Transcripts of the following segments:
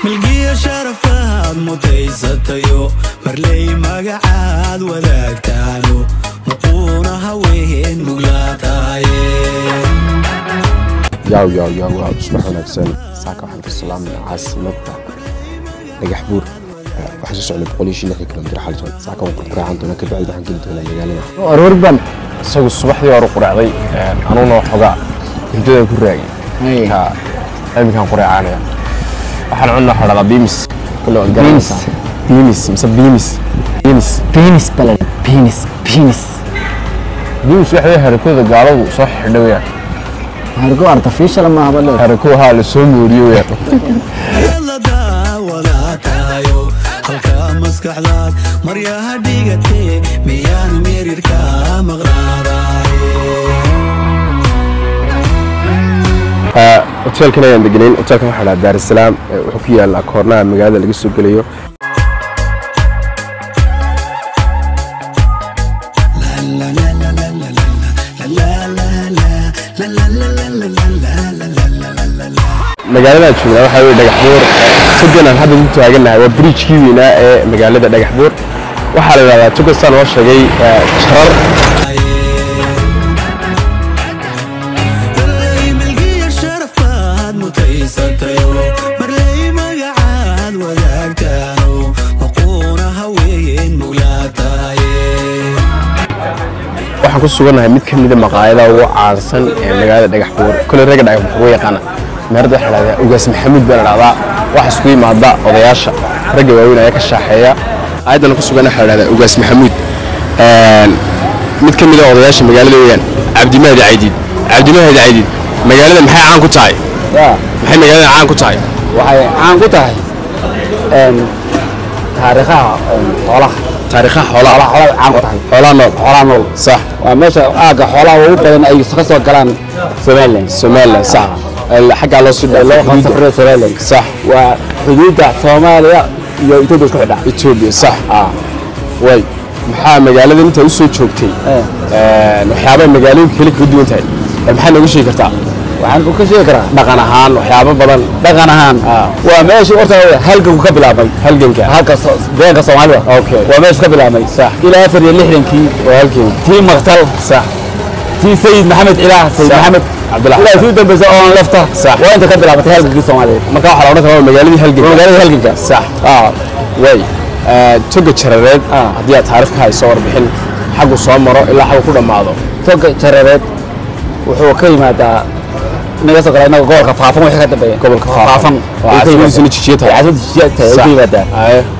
Milgiya sharafaad mutaysatayo, marley magacaad wadaagtaano, muquuna haween muglaataye. Yaw yaw yaw, waa subax wanaagsan. Saaka waxaan ka salaamnaa caasimadda Dhagax Buur. Waxaan soo socnay 165 kilomitir xalitoon. Saaka waan qurquraacan doonaa, kabacdi waxaan geli doonaa magaalada. Aroor baan Isagu subaxdii hore quraacday, anuguna waxoogaa hurdada ku raagay. Marka iminkaan quraacanaya, waxaan cunnaa waxaa dhahdaa biimis. Kulle waad garanaysaa biimis mise biimis biimis? Penis balan, penis, penis. Biimis waxa weeye harakooda gaaladu soo xidha weeyaan. Hargo artificial ma haba leer. Harako haa la soo mooriyo weeyaan. La daawadaatayo halka maskaxdaad maryaha dhigatee, miyaan mirirka maqnaadaye? Hoteelkan ayaan deganayn. Hoteelkan waxaa dhahaa Daar es Salaam. Wuxuu ku yaallaa koornaha magaalada laga soo gelayo. Magaalada joognaa waxaa weye Dhagaxbuur. Togan aan hadda ku taagannahay waa bridge-kii weynaa ee magaalada Dhagaxbuur. Waxaa la yidhahdaa togastaa noo sheegay Jarar. Milgiya sharafaad mutaysatayo, marley magacaad wadaagtaano, muquuna haween muglaataye. Waxaan ku sugannahay mid ka mida maqaayadaha ugu caansan ee magaalada Dhagaxbuur. Kole ragga Dhagaxbuur way yaqaana. Meherada waxaa la dhahdaa Ugaas Maxamuud baa la dhahdaa. Waxa isku yimaada odayaasha, ragga waaweyn ayaa ka shaaxeeya. Aayadan ku sugan waxaa la dhahdaa Ugaas Maxamuud. Mid ka mid a odayaasha magaalada weeyaan, Cabdimahdi Caydiid. Cabdimahdi Caydiid, magaalada maxay caan ku tahay? Maxay magaalada caan ku tahay? Waxay caan ku tahay taariikhaha xoolaha. Taariikhaha xoolaha. Xoolaha caan ku tahay. Xoolaha nool. Xoolaha nool. Sax. Waa meesha aagga xoolaha ugu badan ay ka soo galaan Somaliland. Somaliland, sax. Xaggaa loo sii loo safriyo Somaliland. Sax. Waa xuduudda Soomaaliya iyo Ethiopia isku xidha. Ethiopia, sax. Way maxaa magaalada inta u soo joogtay waxyaaba magaalooyinka kale kaga duwan tahay maxaa nooga sheegi kartaa? Waxaan ka sheegi karaa dhaqan ahaan waxyaabo badan. Dhaqan ahaan waa meesha horta halganku ka bilaabmay. Halganka. Halka deeganka Soomaalida. Waa meesha ka bilaabmay. Ilaa 64-kii. Waa halkii. Tii maqtal. Tii Sayid Maxamed ilaah Sayid Maxamed Cabdillah. Ilaa tii dambaysa oo lafta. Waa inta ka bilaabatay halgankii Soomaaliyeed. Marka waxaa la odhan karaa waa magaaladii halganka. Waa magaaladii halganka. Sax. Way toga Jarareed haddii aad taariikh ka hayso, warbixin xaggu soo maro ilaa xaggu ku dhammaado. Toga Jarareed wuxuu ka yimaadaa naga soo galaa inaga gobolka Faafan wixii ka dambeeya. Gobolka Faafan. Waa caasimadiisuna Jijiye tahay. Caasimadiisa Jijiye tahay ayuu ka yimaadaa.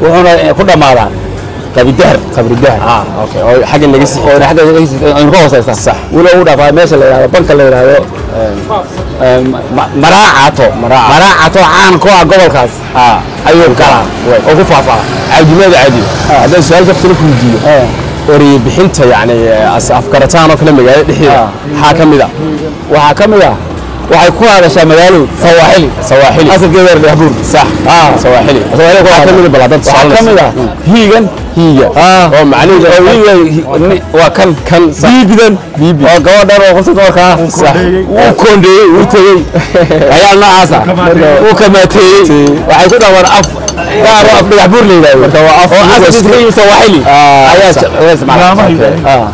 Wuxuuna ku dhammaadaa Qabidahar. Qabridahar, okay, oo xagga naga sii oo xagga aynu ka hooseysa. Weli uu dhaafaa meesha la yidhahdo banka la yidhahdo Maraacato. Maraacato caan ku ah gobolkaas ayuu galaa oo ku faafaa. Cabdimaadi Caadi, haddaan su-aal kaftana ku weydiiyo, erey bixinta yacni afgarataan oo kale magaalada dhexdeeda maxaa ka mid a? Waxaa ka mid ah waxay ku hadashaa magaaladu Sawaaxili. Sawaaxili. Asalkeeda reer Dhagaxbuur. Sax, Sawaaxili. Sawaaxili ku Maxaa ka mid a? Bal haddaad waxaa tusaale ka mid ah hiigan. Hiiga oo macnaheedu oo hiiga waa kan. Kan, sax. Biibidan. Biibi. Oo gabadhan oo qofta dumarka ah. Wuu koondheeyey, wuu tegey, ayaa noocaasa wuu kamaateeyey. Waxay ku dhawaan af gaar oo af Dhagaxbuur la yidhahdo. Marka waa af oo asalkiisa ka yimid Sawaaxili ayaa isticmaala.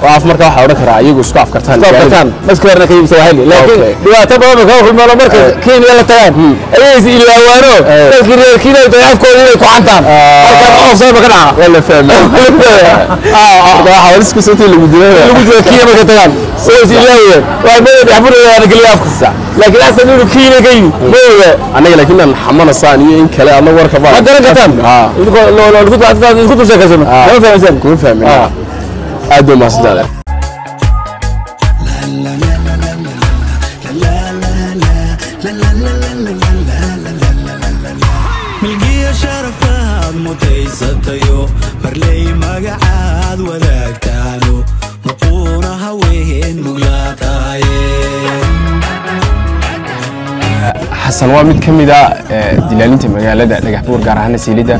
Waa af, marka waxaa odhan karaa iyagu isku afkartaan. Isku afkartaan, markii horena ka yimid Sawaaxili, laakiin dhibaato badan bay kaga kulmaan. Markay Kenya la tagaan ayay is ilaawaano dadkii reer Kenya ay afkooda inay ku cantaan, halkan offside ba ka dhaca. Waa la fahmay. Marka waxaa halis ku soo lagu dilay. Lagu dilo Kenya markay tagaan way is ilaawayaan, waa meel Dhagaxbuur la geliya afka, laakiin asal inuu Kenya ka yimid ma oga. Annaga laakiin aan xamanasaan iyo in kale adna warka baa Ma garan kartaan idinkoo isku dul sheekaysano, lama fahmaysan. Kuma fahmin. Aad bay mahadsantahay. Milgiya sharafaad mutaysatayo, marley magacaad wadaagtaano, muquuna haween muglaataye. Xasan waa mid ka mid a dilaalinta magaalada Dhagaxbuur, gaar ahaan Siilida.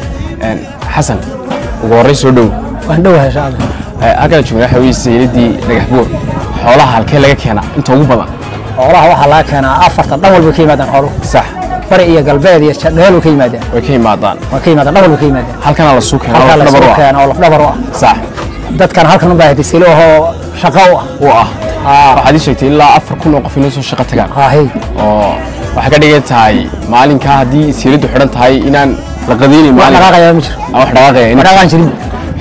Xasan, ugu horreyn soo dhow. Waan dhowahay shacbi. Halkaan joogna waxaa weye sayladii Dhagaxbuur. Xoolaha halkee laga keenaa inta ugu badan? Xoolaha waxaa laga keenaa afartan dhan walba ka yimaadaan xooluhu. Sax. Bari iyo galbeed iyo dheel way ka yimaadaan. Way ka yimaadaan. Way ka yimaadaan, dhan walba ka yimaadaan. Halkanaa la suu keenaa. Halkaa la lafdhabar soo u ah. keena oo lafdhabar u ah. Sax. Dadkan halkan unbaa hadisilo ahoo shaqo u ah. U ah. Waxaad ii sheegtay ilaa 4,000 oo qof inay soo shaqo tagaan. Haahey. Oo waxay ka dhigan tahay maalinkaa haddii siiraddu xidhan tahay inaan la qadaynin wax maalin dhaqaaqayaa ma jiro. Aan wax dhaqaaqaya wax dhaqaaqaan jirin.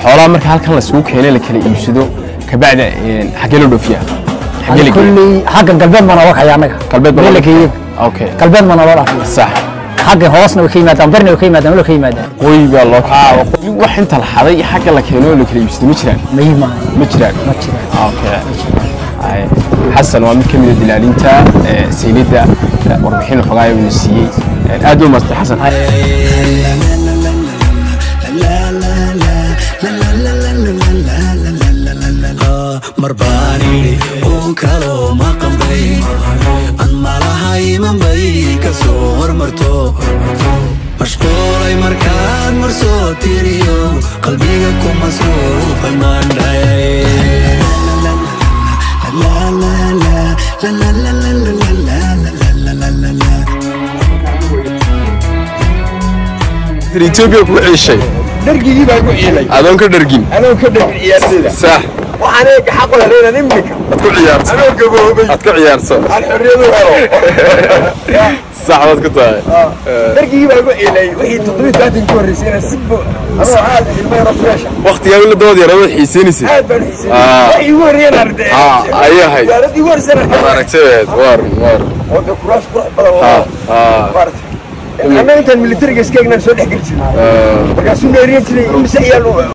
Xoolaha marka halkan la isugu keenay la kala iibsado kabacdi xaggee loo dhoofiyaa? Xaggee la geeyaa? Kulley xaggan galbeed baa nooga kaxeeya annaga. Galbeed baa meel la looga geeyo. Okay. Galbeed baa nooloo dhaafiya. Sax. Xagga hoosna way ka yimaadaan, barna way ka yimaadaan, meel way ka yimaadaan. Qoy baa loo keenay. Wax inta la xaday iyo xagga la keeno oo la kala iibsado ma jiraan? Ma yimaadaan. Ma jiraan. Ma jiraan. Okay. Ay, Xasan waa mid ka mid ah dilaalinta saylidda, warbixin xogaaya uu siiyey. Aad u maastay Xasan. Mar baan idhi uun kaloo maqanbay an malahaymanbay ka soo hormarto mashquulay markaad mar soo tiriyo qalbiga ku masruufay maandhay. Ethiopia ku ciishay. Dhargigii baa ku ciilay. Adoon ka dhargin. Anoo ka dhargin ciyaartayda. Sax. Waxaan eega xaq u helay inaan imika aad ku ciyaarto. Anoo gaboobay. Aad ku ciyaarto. Aan xorriyad u helo. Sax baad ku tahay. Dhargigii baa ku ciilay wixii 77 ku horreysay inaan si anoo aad ilmo yaro fresh ah. Waqtigaa la dood yar waad xiiseynaysa. Aad baan u xiiseynayay. Wax iigu horreeyay inaan arday. Ayay ahayd. Diyaaradii igu horreysay inaan Waad aragtay waar waar. Oo dee kuraas qurux badan oo maaragtay. Annaga intaan militariga iska egnaan soo dhex geli jirnay. Markaasuu neeriyan jiray imise ciyaal.